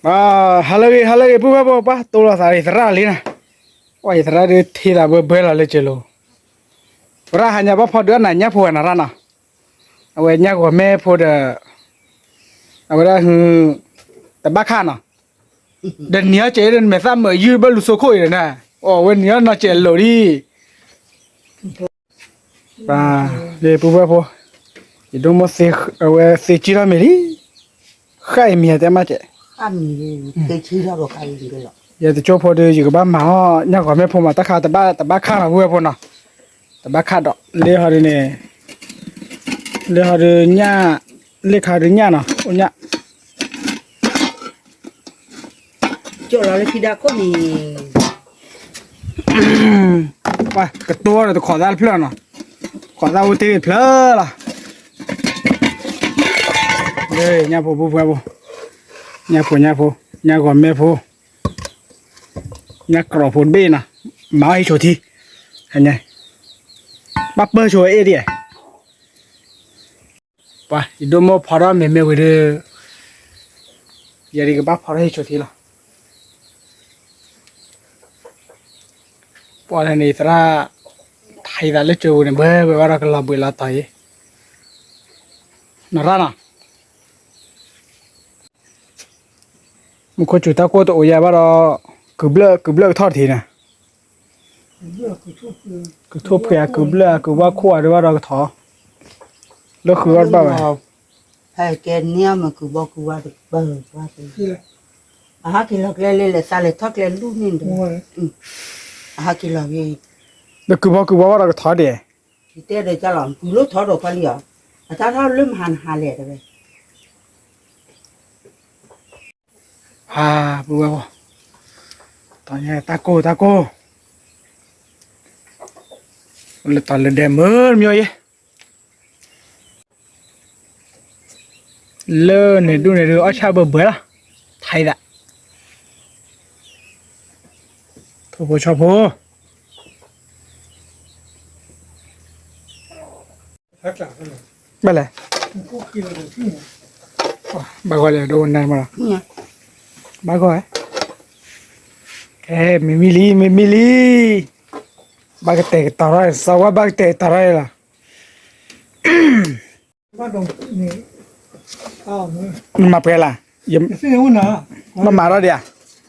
ဟါလၢအဂ့ၤ ဟါလၢအဂ့ၤ ပုၢ်ဝဲၢ်ဖိ ပှၤတိၢ်လိာ်သးယသရၣ်လံနီၤ, ပှၤယသရၣ်ဒုးထံၣ်သးဘၢဘၢလီၤလၢကၠိလိၤ, သရၣ်ဟါညါဘၣ်ဖီဒုးအနၤညၣ်ဖိဝဲနၤရၣ်နီၤ, အဝဲညၣ်ဂီၤမဲဖိဒီး အဝဲဒၣ် တဘၣ်ခၣ်နီၤ, ဒီးနံၤအီၣ်စဲးဒီးနမဲာ်သၣ်မုာ်ယုၢ်ဘၣ်လူၤစိခိၣ်အံၤဒီးနၤ, အိၣ်ဝဲနံၤအီၣ်နီၢ်စဲးလိာ်လံ ပှၤ ပုၢ်ဝဲၢ်ဖိ, ယဒိၣ်မိၢ်သ့ အဝဲသ့ကံထီၣ်မ့ၤလံ, ဃၣ်အံၤမံၤတဲမးကဲး, ယတကၠိဖိဒီး ယကဘၣ်မၤအီၣ်ညၣ်ဂီၤမဲဖိမး တၢ်ခါတဘၣ် တဘၣ်ခၣ်နီၤ ပုၢ်ဝဲၢ်ဖိနီၤ, တဘၣ်ခၣ်ဒီး လၢဟီဒုးန့ၣ်, လၢဟီဒုးညၣ်, လၢခါဒုးညၣ်နီၤ အိၣ်ညၣ် ကၠီလီၤလၢဖံဒါခိၣ်န့ၣ်, ပှၤကတိၤဒီးတခိးသၣ်တဖျၢၣ်နီၤ, ခိးသၣ်အိၣ်တ့ၢ်ဖျၢၣ်လီၤ, ညၣ်ဖိ ပုၢ်ဝဲၢ်ဖိ, ညၣ်ဖိ ညၣ်ဖိ, ညၣ်ဂီၤမဲဖိ, ညၣ်ကြီဖိတဘ့ၣ်နီၤ, မၤအီၣ်ဟ့ၣ်ဆိးထံ, ဘၣ်ပၢၢ်ဆိအ့ၣ်ဒံး ပှၤ ယဒိၣ်မိၢ်ဖီထီၣ်မ့ၤမ့ၢ်ဝံၤဒီး, ယၤဒ်ကဘၣ်ဖီထီၣ်ဟ့ၣ်ဆိးထံလီၤ, ပှၤလၢန့ၣ်သရၣ်, ထံၣ်သးလၢကၠိပူၤန့ၣ် ဘၢဘၢဘၣ်ဒီးကလီၤဘှံးလီၤတီၤအံၤ, နရၣ်နီၤ မူခိၣ်စူၤတၢ်ကိၢ်တအိၣ်ယၤဘၣ်ဒီး, ကုၤဘျၢၣ် ကုၤဘျၢၣ်ကထီၣ်တထံးန့ၣ်, ကုၤထိၣ်ဖှံးဧါ ကုၤဘျၢၣ်ဧါ ကုၤဝါခိၣ်ဧါ ဒုးဘၣ်ဒီးကထီၣ်, လၢဃုာ်အီၣ်တဘၣ်ဝဲ, ဖဲကဲန့ၢ်အီၤမ့ၢ်ကုၤဘီကုၤဝါတပၢၢ်, အဟးက့ၤလီၤကျဲလၢလဲၤသးလဲၤထီၣ်ကျဲလူၢ်န့ၣ်ဒီး, အဟးက့ၤလီၤ, ဒီးကုၤဘီကုၤဝါဘၣ်ဒီးကထီၣ်ဒံး, ယတဲဒီးကလီၤ ကုၤလိၣ်ထီၣ်ဒီးခွါလံအီၤ, အတၢ်ထီၣ်လၢမဟါနဟါလဲၣ်တဝဲ ဟါ, ပုၢ်ဝဲၢ်ဖိ, တၢ်ကိၢ် တၢ်ကိၢ်, လၢတၢ်လၢဒဲမုၢ်တမံၤအံၤ, လၢန့ၣ်ဒူၣ်န့ၣ်ဒုး အီၣ်ဆၣ်ဘၢဘၢလီၤ, ထံၣ်သး, ထိၣ်ဖိဆီဖိ ဘၣ်လဲၣ်, ဘၣ်ဂီၢ်လဲၣ် ဒိၣ်နၢ်မးလီၤ, ဘၣ်ဂီၢ်, ကဲ မ့မ့ၢ်လံ မ့မ့ၢ်လံ, ဘၣ်ကတဲာ်ကတီၤထီၣ် စီၤဝါဘၣ်ကတဲာ်ကတီၤထီၣ်လီၤ, နမၤပှဲၤလၢ်, မၤမၤထီၣ်ဒံးဧါ,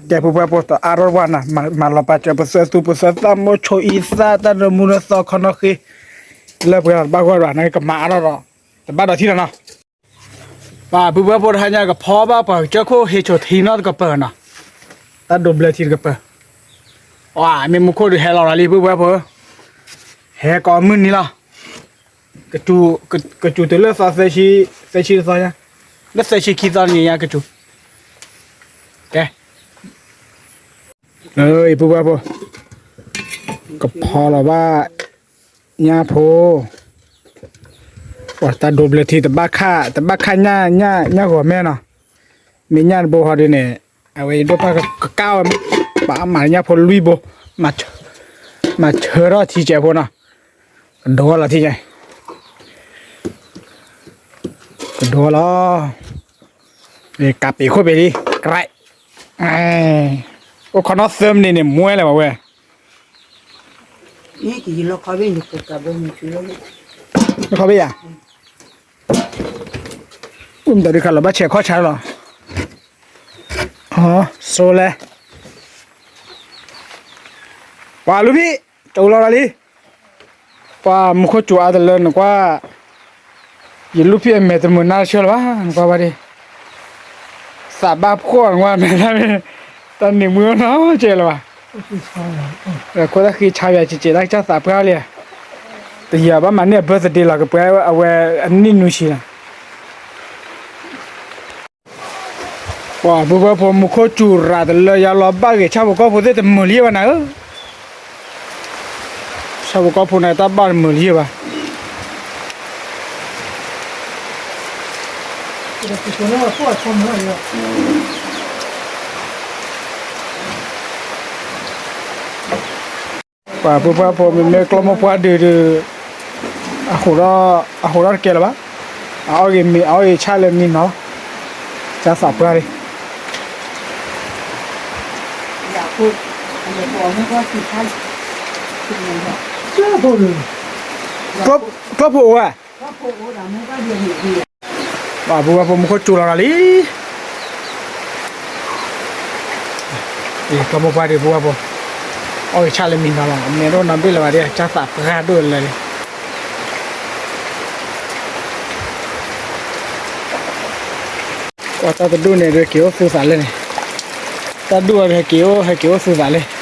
ကဲ ပုၢ်ဝဲၢ်ဖိ တအါထီၣ်ပှၤနၤ မၤလီၤပာ်စၢၤ ပသၢသူ ပသၢသၣ် မိၢ်ဆိအံသၣ် တၢ်နၢမူနသီ ခီနီၣ်ဃ့, လၢပှဲၤလီၤ တဘၣ်ဂီၢ်ဘၣ် နကမၤအါထီၣ်ဒီး တဘၣ်ဒီးထံၣ်လီၤနီၤ, ပှၤ ပုၢ်ဝဲၢ်ဖိ တဟါညါ ကဖီဘၣ်ပှၤကစၢၢ်ခိၣ်ဟ့ၣ်ဆိးထံနီတကပၤနီၤ, တၢ်ဒိးဘျၢထံတကပၤ, အမ့ၢ်မူခိၣ်ဒုးဟဲလီၤလီၤလံ ပုၢ်ဝဲၢ်ဖိ, ဟဲကိးမုၢ်နံၤလီၤ ကစူၤတုၤလၢသီသၢဆံ, သၢဆံတသီညါ, လၢသၢဆံခံသီညါကစူၤ, ကဲ, ပုၢ်ဝဲၢ်ဖိ, ကဖီလီၤဘၣ်ညၣ်ဖိ, ပှၤတၢ်ဒိးဘျၢထံ တဘၣ်ခၣ် တဘၣ်ခၣ်ညၣ် ညၣ်ဂီၤမဲနီၤ, မ့ၢ်ညၣ်တဘိဟီဒုးန့ၣ်, အဝဲယဒိၣ်ပၢ်ကကၣ်ဝဲ, ပှၤမၤညၣ်ဖိလွံၢ်ဘိ, မၤဆၢထီၣ်ထံကဲးဖိနီၤ, ကဒိးလီၤထံကဲး, ကဒိးလီၤ, ကးပ့ၤခိၣ်ပ့ၤလံ, ကြဲး, အိၣ်ခိးနီၢ်သၢမံးနံးန့ၣ် မွဲလၢၤဘၣ်ဝဲ, လီၤခီဘ့ၣ်ယၤ, အိၣ်မတၤဒုးခးလီၤဘၣ်ဆဲးခီၣ်ဆါလီၤ, စိလဲၣ်, ပှၤလူဖံး, ကၠိလီၤလီၤလံ ပှၤမူခိၣ်စူၤအါတလၢနကွၢ်, ယလူၢ်ဖံးအမဲာ်တမုာ်နါတဆၢလၢၤဘၣ် နကွၢ်ဘၣ်ဒ့ၣ်, သးဘၣ်ဖှီၣ်နကွၢ်မဲာ်တၢ်မ့ၢ်, တၢ်နံၤမုာ်နီၢ်ကဲလၢၤဘၣ်, ခိၣ်သၣ်ဃံဆါယၤကဲးကဲး တၢ်ကစၢ်သးပှၢ်လံ, တယၤဘၣ်မၤန့ၢ်အ birthday လီၤ ကပှဲၤအဝဲအနံၣ်နွံဆံလီၤ ပှၤပုၢ်ဝဲၢ်ဖိ မူခိၣ်စူၤရၤတလၢယါလီၤဘၣ်ဂ့ၤ ဆၣ်ဖိကီၢ်ဖိသ့ၣ်တမုာ်လံဘၣ်နၤဧၢ, ဆၣ်ဖိကီၢ်ဖိန့ၣ် တၢ်ဘၣ်တမုာ်လံဘၣ်, ပှၤပုၢ်ဝဲၢ်ဖိ မ့မ့ၢ်ကျီၢ်မိၢ်ပှၢ်ဒုးဒီး အဟိးထီၣ်တကဲလၢၤဘၣ်, အအီၣ်ဂ့ၤမ့ၤ အအီၣ်ဂ့ၤဆၣ်လၢမံနီၤ, ကစၢ်သးပှၢ်လံ ကျီၢ်ဖိအိၣ်ဝဲ, ပှၤဖိဝဲဖိမူခိၣ်စူၤလီၤဒီးလံ, ကျီၢ်ဖိပှၢ်ဒံးဖိဝဲဖိ, အီၣ်က့ၤဆၣ်လၢမံနီၤလီၤ, အမဲာ်တအိၣ်နီတဘ့ၣ်လၢၤဘၣ်ဒံး ကၢ်သးပှၢ်ဒိၣ်လၢၤလံ. ကွၢ်တၢ်တဒူၣ်န့ၣ် ဒုးက့ၤအိၣ်သူသးလၢန့ၣ်, တၢ်ဒူၣ်အီၤဒုးဟဲက့ၤအိၣ် ဟဲက့ၤအိၣ်သူသးလၢ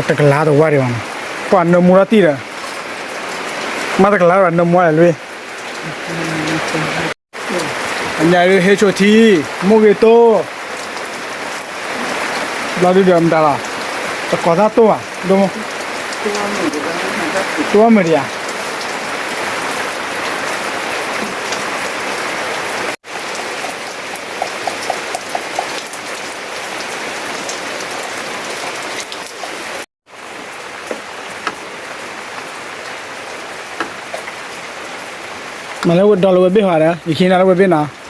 တကလါတဝါဒံးဘၣ်နီၤ, ပှၤနၢမူထီၣ်တံၢ်ဒီး, မ့ၢ်တကလါဒီးနၢမူအီၤလဲၣ်လွံၢ်, အညါဒုးဟ့ၣ်ဆိထံ, မိၢ်ဂ့ၤတိၢ်, ဘျီဒုးဒီးမတၤလီၤ, တကိးသၣ်တိၢ်ဘၣ်, ဒိၣ်မိၢ်, တိၢ်မုာ်ဒံးဧါ. မၤလၢဝဲဒီးလၢဝဲဘ့ၣ်ဟီဒီး ယခံနၤလၢဝဲဘ့ၣ်နီၤ,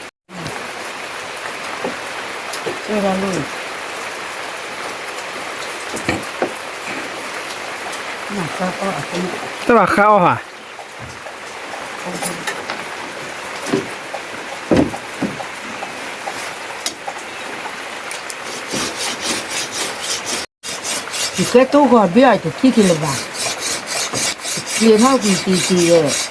တဘၣ်ဃါအီၣ်ဟါ. ယကဲတိၢ်ဂီၤဘ့ၣ်အံၤတထံၣ်က့ၤလၢၤဘၣ်, ကျ့ထီၣ်ကွံာ်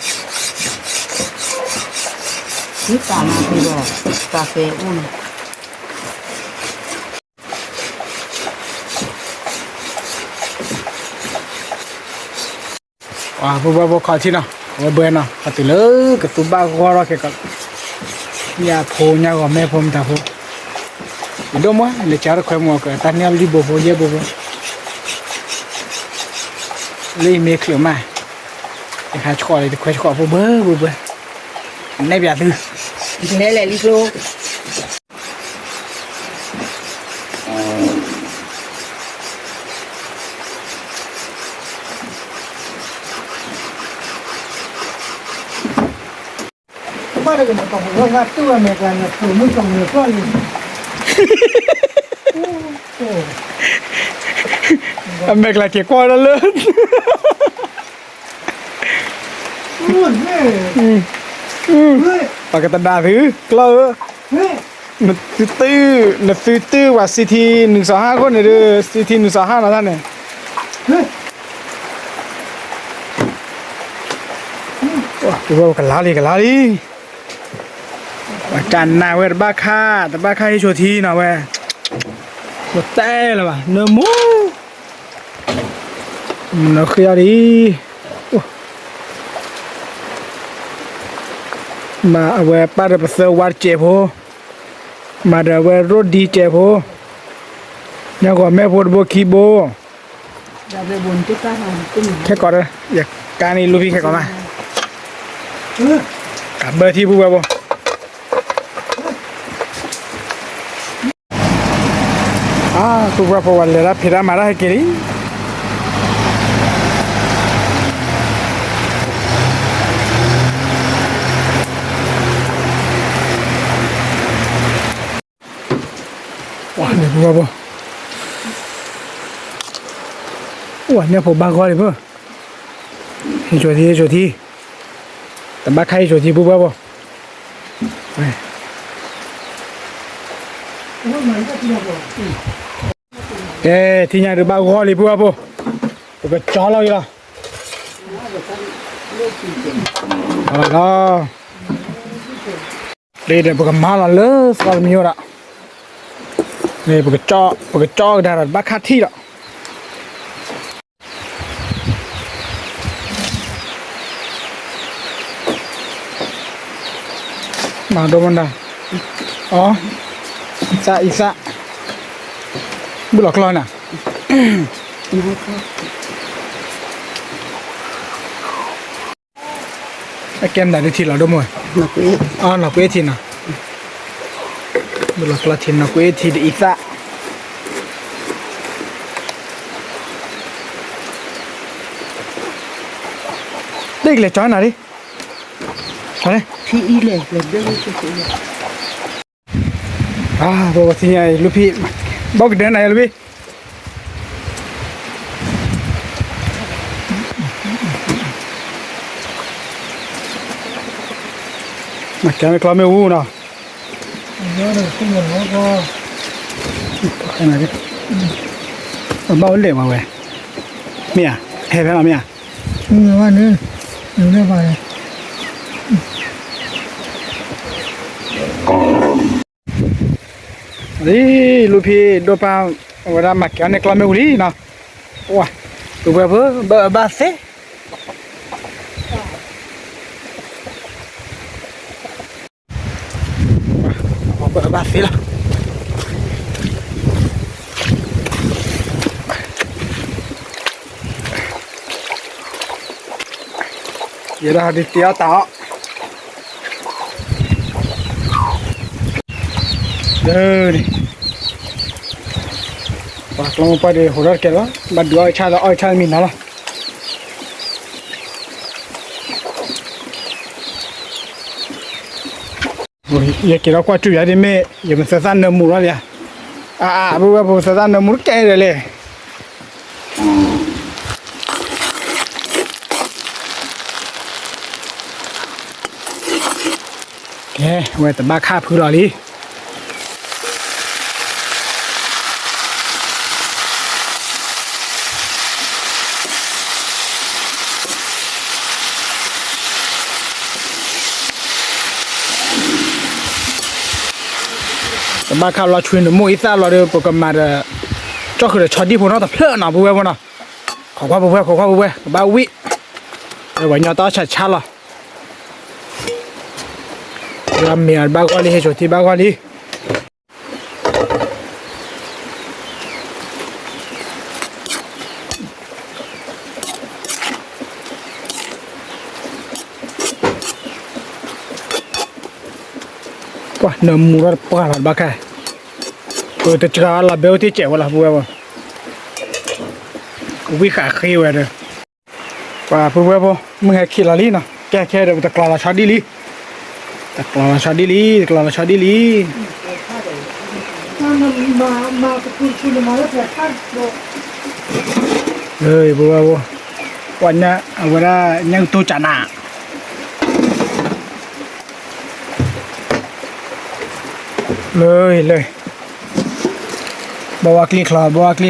တံၢ်တံၢ်ဒီး, ဒ်တၢ်မၤက့ၤဒီး, တၢ်ပဲာ်အိၣ်န့ၣ် ပှၤဖိဘၣ်ဖိခီထံနီၤ, အဝဲဘှဲနီၤ, ပှၤတုၤလၢကသူဘၣ်ဂီၢ်ထီၣ်ခဲကီး, ညၣ်ဖိညၣ်ဂီၤမဲဖိမတၤဖိ, ယဒိၣ်မး လဲၤကၢတခွဲမုၢ်အကတၢၢ်န့ၢ်လံဘိဖိယဲၢ်ဘိဖိ, လၢယမ့ၢ်ချုးမး, ယဟးဆှီလၢတခွဲဆှီဖိဘှဲဘှဲဘှဲ, နဲၣ်ပၠးသု, လဲၤလဲၤလံကျိ အမဲာ်ကျါက့ၤကွၢ်ဒၣ်လၢ ပကတဒါသု ကျီၢ်ဧၢ, နသုတု, နသုတုပှၤစံထံနုာ်စီၤဟၣ်ခိၣ်န့ၣ်ဒီး စံထံနုာ်စီၤဟၣ်နီၤတၢ်န့ၣ်, ကလါလံ ကလါလံ, ပှၤကနၣ်ဝဲတဘၣ်ခါ, တဘၣ်ခါဟ့ၣ်ဆိထံနီၤဝဲ, ပတဲလၢၤဘၣ် နၢမူ နဃ့အီၤဒ်အံၤ, မၤအဝဲပၢ်ဒီးပသၢဝါတစဲးဖိ, မၤဒီးအဝဲရိၣ်ဒံတစဲးဖိ, ညၣ်ဂီၤမဲဖိတဘိခံဘိ, ခဲကိးဒီး ယကါန့ၣ်လူၤဖံခဲကိးမး, ကဘၢထံဖိဝဲဖိ အါ ပုၢ်ဝဲၢ်ဖိဝဲလဲၤဒၣ်ဖံးတၢ်မၤတၢ်ဟဲက့ၤလံ, ဝဲန့ၣ်ပုၢ်ဝဲၢ်ဖိ, ဝဲန့ၣ်ဖိဘၣ်ဂီၢ်လံဖိ, ဟ့ၣ်ဆိထံ ဟ့ၣ်ဆိထံ, တဘၣ်ခါဟ့ၣ်ဆိထံပုၢ်ဝဲၢ်ဖိ ကဲ ထံၣ်ညါဒုးဘၣ်ဂီၢ်လံပုၢ်ဝဲၢ်ဖိ, ပကကၠီလီၤအံၤလီၤ, လီၤ, ဒီးပကမၤလီၤလၢသီတမံၤအိၣ်ဒီး, ပကကၠီကဒါဒီးတဘၣ်ခါထံၣ်ဒီး မၤဒိမနုၤ, အီ အံသၣ် အံသၣ်, ဘုၣ်လီၤကျီၢ်နၤ, အကဲမနုၤဒုးထံလီၤဒိၣ်မး, အီ နီၢ်ကွ့ထံနီၤ, ဘုၣ်လီၤကျီၢ်ထံ နီၢ်ကွ့ထံဒီးအံသၣ်. ဒ်ကလဲၤကၠီနၤလံ, ဖံအံၤလဲၣ်, အါ ပဝဲသ့ၣ်ညါအံၤ လူဖံ, ဘီကဒၢနၤယလူဖံ, မၤကဲန့ၣ်ကျီမ့ၣ်အူနီၤ, ဘၣ်အိၣ်လဲၣ်ဝဲဝဲ, မ့ၢ်ဧါ, ဟဲဖဲလီၤမ့ၢ်ဧါ, မ့ၢ်ဘၣ်န့ၣ်, လံ လူဖံဒိၣ်ပၢ်, အဝဲဒၣ်မၤကဲန့ၣ်ကျီမ့ၣ်အူလံနီၤ, ဝါ, ပဝဲဖိ ဘၣ်ဘၣ်သ့ ဘၣ်သ့လီၤ, ယဲဒၣ်ဒ်တ့အီၣ်တၢ်အီၣ်, ဒ်န့ၣ်, ပှၤကျီမိၢ်ပှၢ်ဒီးဟိးထီၣ်တကဲလီၤ, ဘၣ်ဒုးအီၣ်အဆၣ်လၢအီၣ်အဆၣ်မံၤနၤလီၤ. ယက့ၤထီၣ်ကွၢ်ကၠူၣ်ယၤဒ်မ့ၢ် ယပသၢသၣ်နၢမူလီၤလံ, အါ အါ ပဝဲပသၢသၣ်နၢမူတကဲဒ်လဲၣ်, ကဲ ဝဲတဘၣ်ခၣ်ဖုလီၤလံ. တဘၣ်ခၣ်လီၤဆွံနမိၢ်အံသၣ်လီၤဒီး ပကမၤဒီး ကၠီၣ်ဃုာ်ဒီးဆီဒံၣ်ဖိနီတဖျၢၣ်နီၤ ပဝဲဖိနီၤ, ခိးကွၢ်ပဝဲ ခိးကွၢ်ပဝဲ ကဘၣ်ဝံၣ်, ပှၤညီတၢ်အီၣ်ဆးဆါလီၤ. မ့ၢ်အဘၣ်ဂီၢ်လံ ဟဲစိာ်ထံဘၣ်ဂီၢ်လံ. ပှၤနၢမူထီၣ်တပှၢ်လီၤတဘၣ်ခါ, ပတစှၤလီၤဘဲအိၣ်တ့ၢ်စဲးဝဲလီၤ ပုၢ်ဝဲၢ်ဖိ, ကဝံၣ်ဃာ်ဃ့ဝဲဒီး ပှၤပုၢ်ဝဲၢ်ဖိ မုၢ်ဟဲခံးလီၤလံနီၤ, ကဲခဲဒီး ပတကျီလီၤဆီဒံၣ်လံ, တကျီလီၤဆီဒံၣ်လံ တကျီလီၤဆီဒံၣ်လံ. လၢပုၢ်ဝဲၢ်ဖိ, ပှၤညၣ်အဝဲဒၣ်ညၣ်ကတိၢ်ကနး လၢလၢ, ဘီဝါကျံချီ ဘီဝါကျံချီ,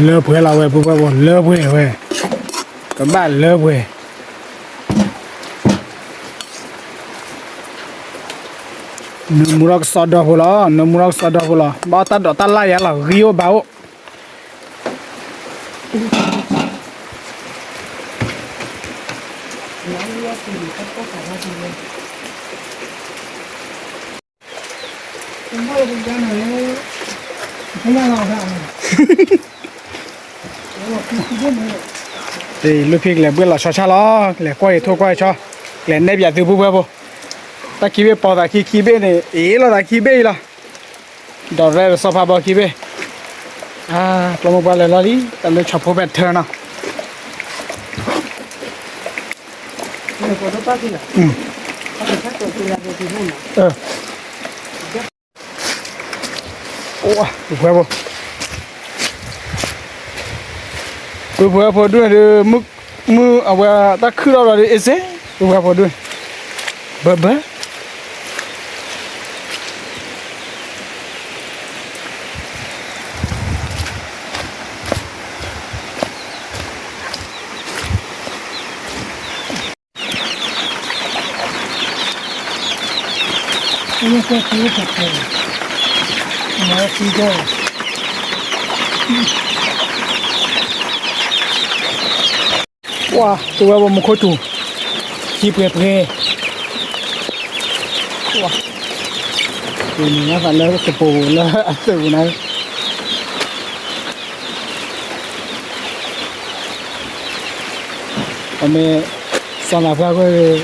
လၢပှဲၤလီၤဝဲ ပုၢ်ဝဲၢ်ဖိ လၢပှဲၤဝဲ, ကဘၣ်လၢပှဲၤ နၢမူထီၣ်ကစီဒီဖိလီၤ, နၢမူထီၣ်ကစီဒီဖိလီၤ, ဘၣ်တၢ်ဒိးတၢ်လၢ်ယါလီၤ ဂံၢ်အိၣ်ဘါအိၣ်. လူၢ်ဖံကလဲၤဘှ့ၣ်လီၤဆီဆၣ်လီၤ, ကလဲၤကွၢ်အံၤထိၣ်ကွၢ်အံၤဆီ, ကလဲၤနဲၣ်ပၠးသုပုၢ်ဝဲၢ်ဖိ, တၢ်ခံဘ့ၣ်ပိာ်သးခံခံဘ့ၣ်န့ၣ် အ့ၣ်လိာ်သးခံဘ့ၣ်အံၤလီၤ. ဒီးရဲၣ်ဒီးစီၤဖးဘီခံဘ့ၣ်, ကျီမိၢ်ပှၢ်လဲၤလီၤလံ တၢ်လၢဆီဖိပဲာ်ထၢနီၤ. ပုၢ်ဝဲၢ်ဖိ, ပုၢ်ဝဲၢ်ဖိဒိၣ်ဒီး မုၢ်အဝဲတၢ်ခုၣ်ထီၣ်လီၤဒီး အ့ၣ်စ့, ပုၢ်ဝဲၢ်ဖိဒိၣ်, ဘၢဘၢ ပှၤ ပုၢ်ဝဲၢ်ဖိမူခိၣ်စူၤ, ခံပှဲၤပှဲၤ, ပှၤ, ပှၤမ့ၢ်သးလၢတပိၤလၢအသုးပူၤန့ၣ် အမ့ၢ် စီၤလၤပှၢ်ကွဲၢ်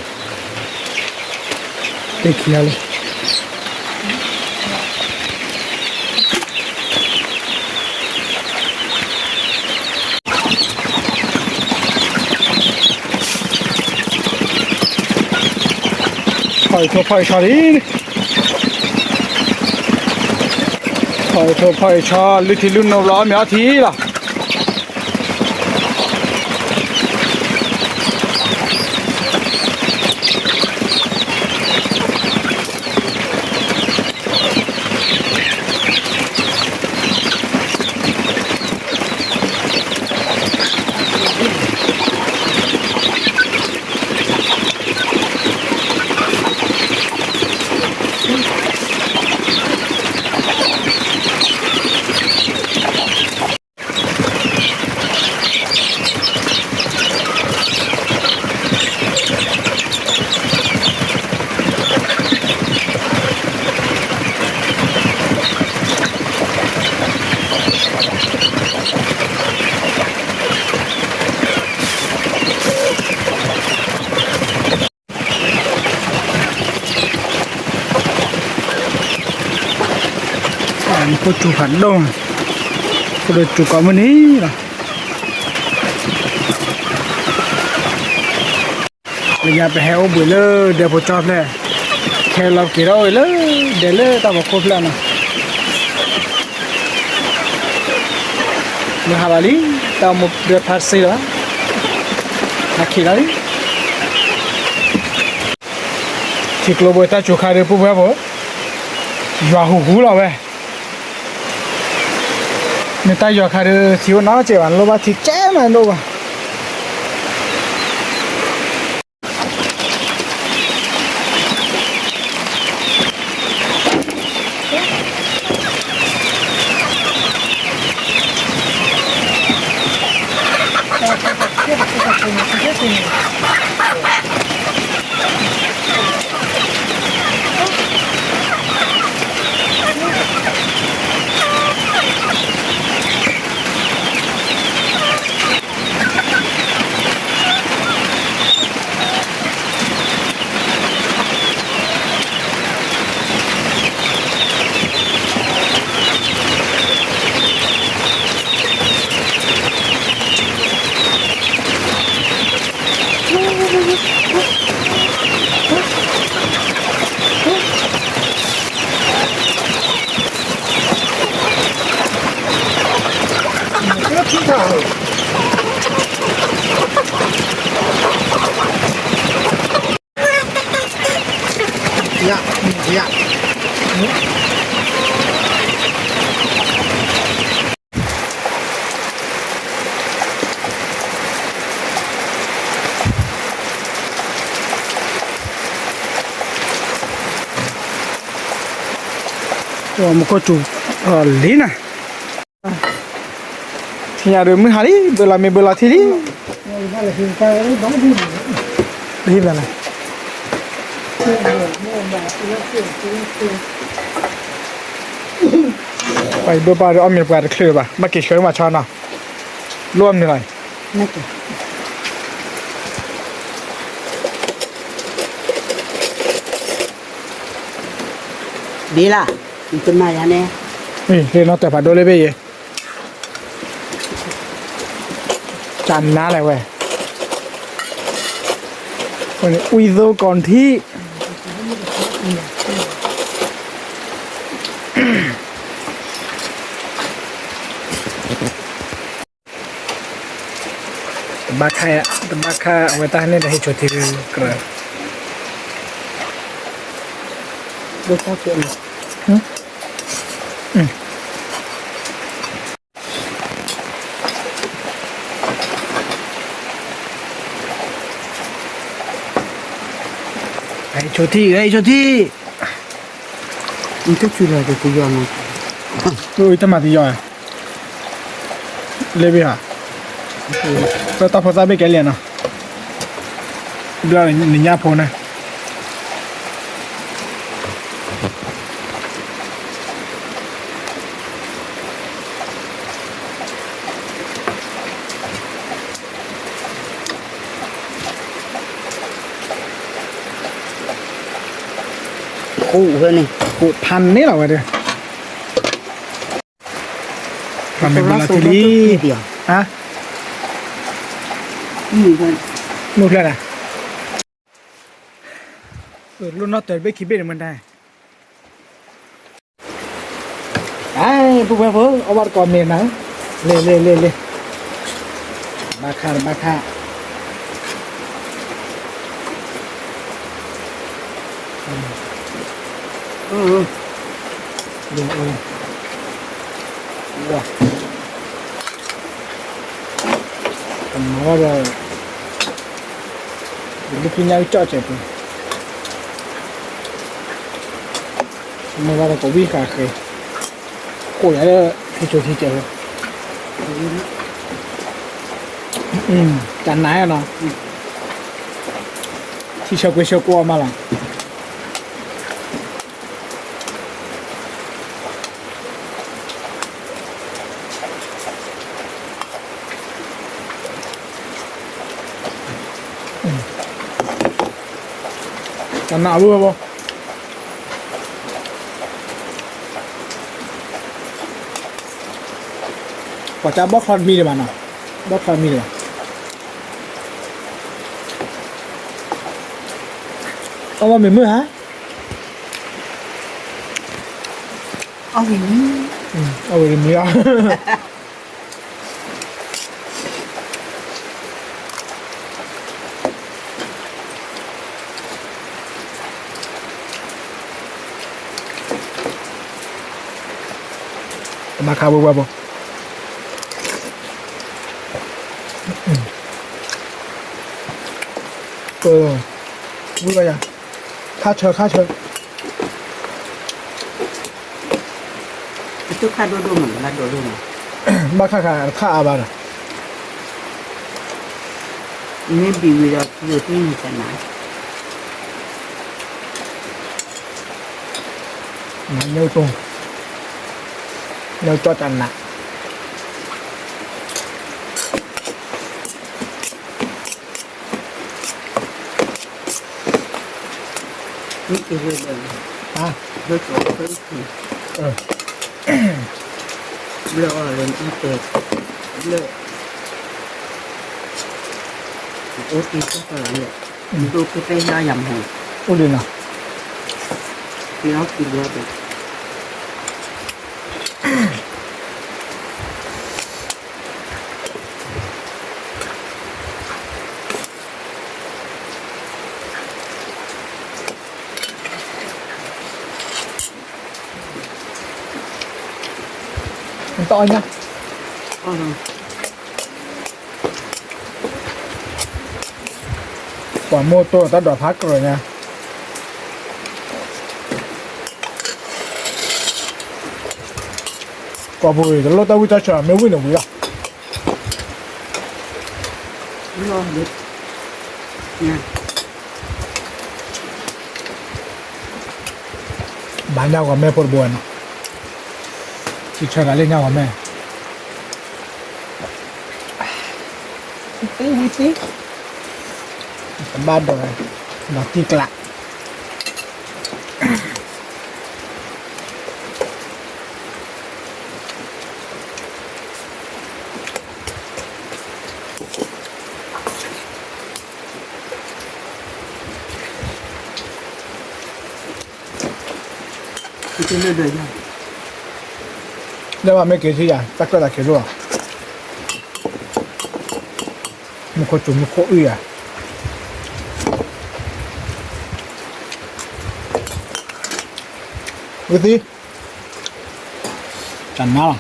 လၢခံဂၤလံ, ဖီၣ်အံၤထိဖီၣ်အံၤဆီလံ, ဖီၣ်အံၤထိဖီၣ်အံၤဆီ လုၢ်ထံလုၢ်နိဘျီ အီၣ်မ့ၤအီထံလီၤ. မူခိၣ်စူၤဖးဒိၣ်, ဖိဒိၣ်စူၤကိးမုၢ်နံၤလီၤ. လၢညါပဟဲအိၣ်ဘှံးလၢဒဲဖိကၠီဖျဲၣ်, ခဲလီၤက့ၤထီၣ်အိၣ်လၢဒဲလၢတၢ်ဖီခိၣ်ဖျဲၣ်နီၤ. မုၢ်ဟါလီၤလံ, တၢ်အိၣ်မူဒၢဖးစ့လီၤ, ဟးခံးလီၤလံ. ထံကျိဘိတၢ်စူၤခါဒုး ပုၢ်ဖိဝဲၢ်ဖိ, ယွၤဟူးဟူးလီၤဝဲ. မ့ၢ်တၢ်ယွၤခါဒုး ထံအိၣ်နီတစဲးဘၣ်, နလိၣ်ဘၣ်ထံကဲမး နအိၣ်ဘၣ်. မူခိၣ်စူၤလံနၤ, ထံၣ်ညါဒီးမုၢ်ဟါလံ, ဘၢလီၤမ့ၢ်ဘၢလီၤထံလံ. ဟံၣ်ဘၣ်လဲၣ်, ပှၤဒိၣ်ပှၢ်ဒီးအီၣ်မ့ၤပှၤတချုးဘၣ်, ဘၣ်က့ၤဆှၢမၤဆီနီၤ, လိၣ်အီၣ်မ့ၤလီၤ. ဒ်လၢ နတမၤယၤန့ၣ်, လ့နီၢ်တၢ်ဖးဒိၣ်လၢဘ့ၣ်ယဲ, ကနါလဲၣ်ဝဲ, ဝံသိကီၢ်ထံး တဘၣ်ခါ, တဘၣ်ခါဝဲတၢ်န့ၣ်ဒီးဟ့ၣ်ဆိထံကြၢး, ဟ့ၣ်ဆိထံ, ဟ့ၣ်ဆိထံ, တၢ်မၤတယီၤ, လၢဘ့ၣ်ဧါ, တၢ်ဖိသၣ်ဘ့ၣ်ကဲလံနီၤ, ဒုးနညၣ်ဖိန့ၣ် ဟ အိၣ်ဝဲန့ၣ်, အိၣ်ဖးန့ၣ်လီၤဝဲဒီး, ပှၤမ့ၢ်ဘၣ်လီၤထံလံ, ဟါ, မုၢ်ဖျဲၣ်ဒၣ်, လိၣ်နီၣ်တၢၤတဘ့ၣ်ခံဘ့ၣ်န့ၣ်မတၤ အဲ ပုၢ်ဝဲၢ်ဖိ အီၣ်ဘၣ်တကိးမ့ၤနၤ, လ့ၣ်လ့ၣ်လ့ၣ်လ့ၣ်, ဘၣ်ခါတဘၣ်ခါ, လ့ၣ်, ဝါ, ကမၤဝဲဒီး ဒ်ပညၣ်ကကၠီၣ်စဲးပူၤ, မ့ၢ်ဝဲဒီးကဝံၣ်ဃာ်ဃ့, ကိၣ်ယၤလၢ ထံဆိထံကဲးလၢ, တၢ်နးနီၤ, ထံဆၢကွ့ဆၢကွီမးလီၤ. တၢ်နးအဝဲဘၣ်, ပှၤကဘီၣ်ချီတမံၤဒံးဘၣ်နီၤ, ဘီၣ်ချီတမံၤဒံးဘၣ်, အဝဲမ့ၢ်မုၢ်ဟါ, အဝဲတမံၤလီၤ. ကမၤခါဝဲဝဲဘၣ်, ဝံၤဘၣ်ယၤ, ခါဆၢခါဆၢ, အသုခါဒိၣ်ဒိၣ်မး ဘၣ်ဒိၣ်ဒိၣ်မး, ဘၣ်ခါခါတခါအါဘၣ်ဒီး, မ့ၢ်ဘံၤဝံၤဒီး ယိၤတံၢ်န့ၣ်တနၤ, မၤညိၣ်တိၢ်, ညိၣ်ကၠီၣ်တနၤ. မ့ၢ်က့ၤလၢဒီး, လၢကီၢ်လၢခံ, ဘျၢအီၤလၢနအီၣ်တဲ, ဘျၢ, အိၣ်တ့ၢ်တၢ်လၢ, ဒိၣ်ဖဲဖဲဟဲအီၣ်ယၤမဟါ, အိၣ်လံနီၤ, ဖဲအီၣ်ခံဘျီဒီး နတအီၣ်ညါ, ပှၤမိၢ်တိၢ်တၢ်ဒိးဖးကြၢးညါ, ကီၢ်ပူၤတလိၣ်တၢ်ဝံၣ်တၢ်ဆၢ မ့ၢ်ဝံၣ်န့ၣ်ဝံၤလီၤ. ဘၣ်ညၣ်ဂီၤမဲဖိတဘိနီၤ, ထံဆၢတၢ်လၢညၣ်ဂီၤမဲ, ဝံၤသံ, ဝံၤသံ, တဘၣ်ဒီး, ဒီးတံၢ်ကျး လၢဘၣ်မ့ၢ်က့ၤထံၣ်ယၤ တၢ်ကြၢးတၢ်က့ၤလိၣ်လီၤ, မူခိၣ်စူၤမူခိၣ်အုၣ်ယၤ, ဝံၤသံ, တၢ်နါလီၤ.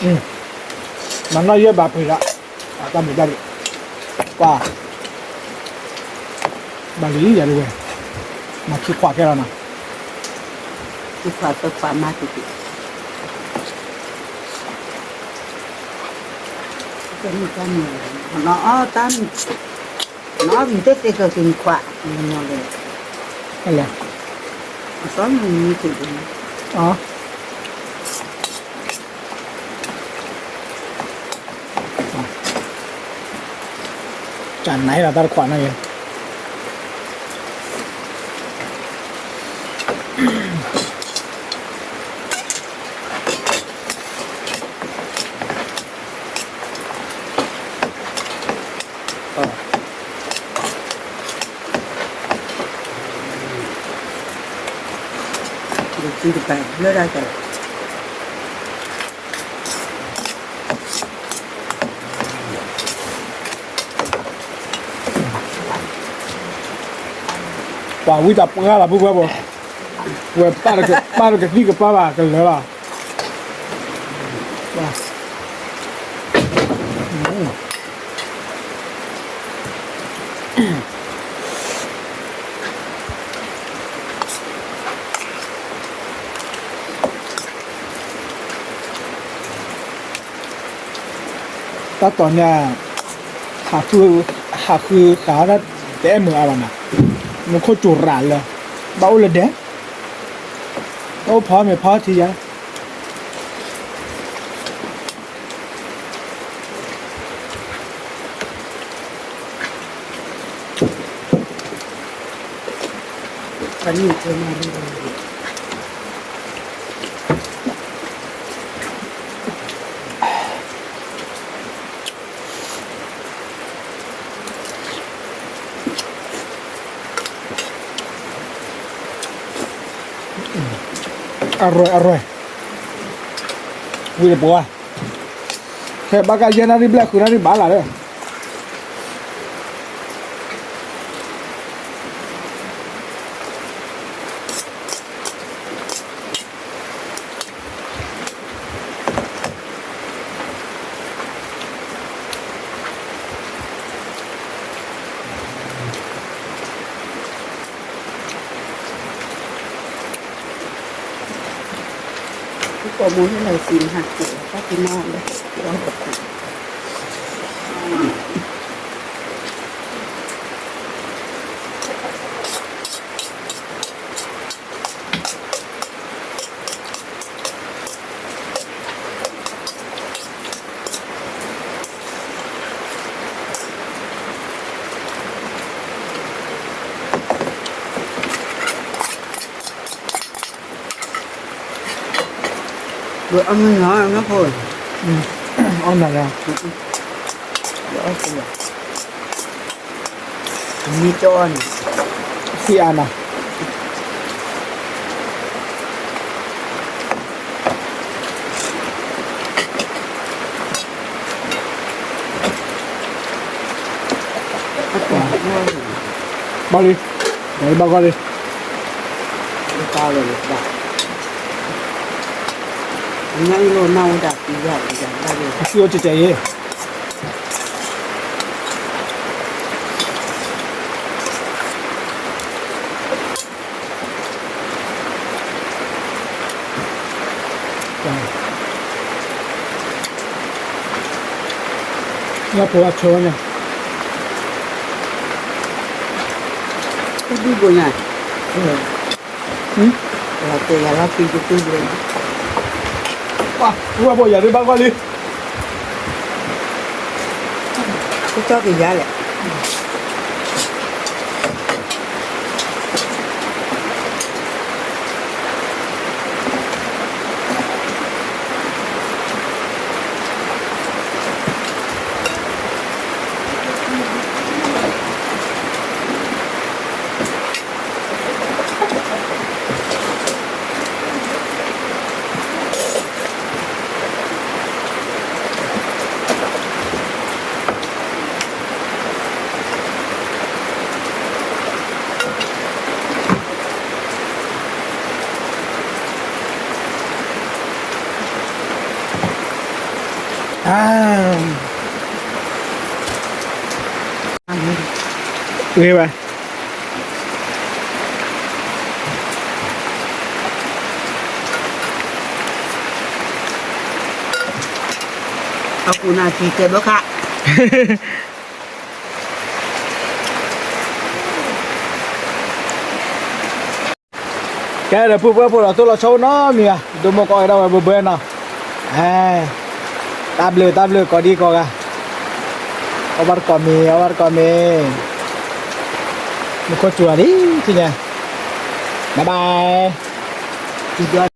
မၤနီၢ်ယဲၢ်ဘးပှ့ၤဒီး တၢ်မုာ်တၢ်ဒိၣ်, ကွၢ်, ဘၣ်လံယၤဒ်ဝဲ, မၤခံခွးခဲလီၤနီၤ, ခံခွးသၢခွးမၤတက့ၢ်, တၢ်မုာ်တၢ်မုာ်, နီၢ်အီၣ်တၢ်မုာ်, နီၢ်အီၣ်မုာ်သ့ၣ်သ့ၣ်ကက့ၤခွး, လဲၤ, အသီမုာ်မုာ်တက့ၢ်, အ ကနၢ်လီၤတၢ်တခွးန့ၣ်, ပှၤဝံတၢ်ပှၢ်လီၤ ပုၢ်ဝဲၢ်ဘိ, ဝဲပၢ်တကသံၣ်ကပၢ်ဘၣ်ကလၢာ်လီၤ. တၢ်တီၤန့ၣ်, ဟးဃုဃးဒၣ်တအဲၣ်မုာ်အါဘၣ်နီၤ, မူခိၣ်စူၤရၤလၢ, ဘၣ်အိၣ်လၢဒဲး, အိၣ်ဖီမ့ၤဖီထံယါ အရၢၣ်အရၢၣ်, ဝံၤတပှၤ, ခဲဘၣ်ကယဲၢ်နၣ်ရံၣ်ဘျဲၣ်ဃုနၣ်ရံၣ်ဘၣ်လၢ်လၢ ကိးမုၢ်ဟဲလီၤစံးမဟါက့ၤ တၢ်ကမၣ်လၢ အီၣ်မ့ၢ်နီၤ အီၣ်မ့ၢ်လီၤ, မ့ၢ်ကၠီအီၣ်န့ၣ်, သံအါနီၤ. ဘၣ်လံ, ဘၣ်ကီလံ, အသံအိၣ်ကဲကဲအံၤ ညၣ်ဖိအဆၢဝဲညါ, တဒူၣ်ဘိညါ, တဲယၤလီၤဖံကတူၢ်ဘိ, ဝဲဘိယၤဒ်ဘၣ်ကွၢ်လံ, ကကၠီကယၤလဲၣ်. အ ဂ့ၤဝဲ, အပူၤန့ၣ်က့ၤကဲဘၣ်ခါ ကဲဒီးဖုပှဲၤဖိဒီးသိၣ်လီၤဆီအိၣ်နီတမံၤဘၣ်, ဒိၣ်မိၢ်ကီၢ်ဝဲဒၣ်ဝဲဘၢဘၢနီၤ, တၢ်ဘျုးတၢ်ဘျုးကိးဒံကိးဂၤ, အီၣ်ဘၣ်တကိးမ့ၤ အီၣ်ဘၣ်တကိးမ့ၤ, မူခိၣ်စူၤလီၤလံ, ထံၣ်ညါ, bye bye.